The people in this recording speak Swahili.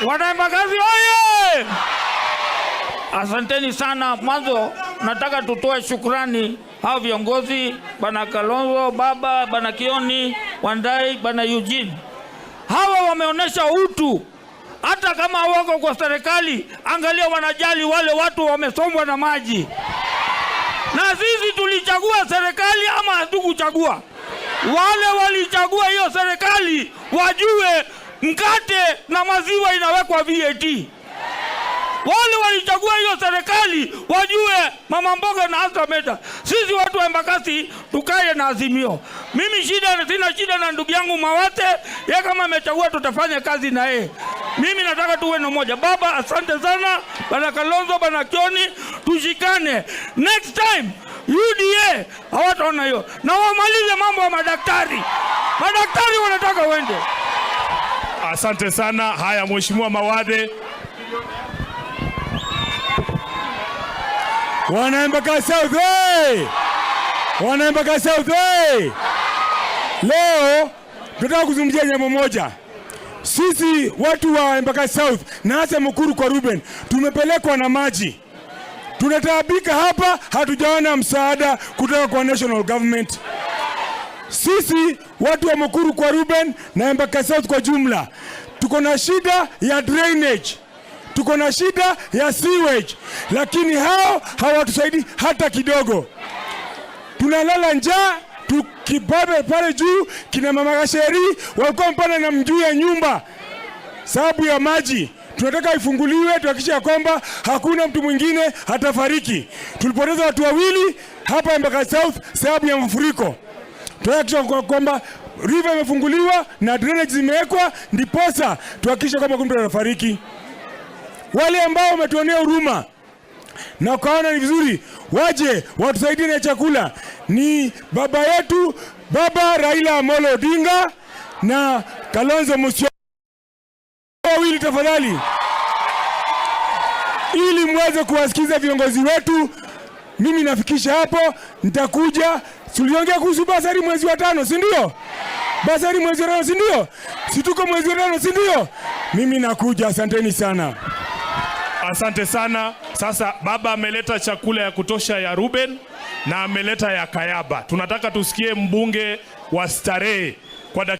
Wanaembakasi oye! Asanteni sana. Mwanzo nataka tutoe shukrani hao viongozi, Bwana Kalonzo, baba, Bwana Kioni, Wandayi, Bwana Eugene. Hawa wameonyesha utu, hata kama wako kwa serikali, angalia wanajali wale watu wamesombwa na maji. Na sisi tulichagua serikali ama hatukuchagua? Wale walichagua hiyo serikali wajue mkate na maziwa inawekwa VAT. Wale walichagua hiyo serikali wajue mama mboga na hasa meta. Sisi watu wa Embakasi tukae na Azimio. Mimi sina shida na ndugu yangu Mawathe, yeye kama amechagua tutafanya kazi na yeye. Mimi nataka tuwe na moja. Baba, asante sana. Bwana Kalonzo, Bwana Kioni, tushikane. Next time UDA hawataona hiyo, na wamalize mambo ya madaktari. Madaktari wanataka wende. Asante sana. Haya, Mheshimiwa Mawathe. Wana Embakasi South, hey! Wana Embakasi South, hey! Leo tunataka kuzungumzia jambo moja. Sisi watu wa Embakasi South na hasa Mukuru kwa Ruben tumepelekwa na maji. Tunataabika hapa, hatujaona msaada kutoka kwa national government. Sisi watu wa Mukuru kwa Ruben na Embakasi South kwa jumla tuko na shida ya drainage, tuko na shida ya sewage, lakini hao hawatusaidii hata kidogo. Tunalala njaa tukibabe pale juu, kina mama Gasheri walikuwa mpana na mjuu ya nyumba sababu ya maji. Tunataka ifunguliwe, tuhakikishe ya kwamba hakuna mtu mwingine hatafariki. Tulipoteza watu wawili hapa Embakasi South sababu ya mafuriko. Tunahakikisha kwamba river imefunguliwa na drainage zimewekwa, ndiposa tuhakikishe kwamba mtu anafariki. Wale ambao wametuonea huruma na wakaona ni vizuri waje watusaidie na chakula ni baba yetu, Baba Raila Amolo Odinga na Kalonzo Musyoka wawili, tafadhali, ili muweze kuwasikiza viongozi wetu. Mimi nafikisha hapo, nitakuja. Tuliongea kuhusu bursary mwezi wa 5, si ndio? Bursary mwezi wa 5, si ndio? Si tuko mwezi wa 5, si ndio? Mimi nakuja, asanteni sana. Asante sana. Sasa baba ameleta chakula ya kutosha ya Ruben na ameleta ya Kayaba. Tunataka tusikie mbunge wa Starehe kwa dakika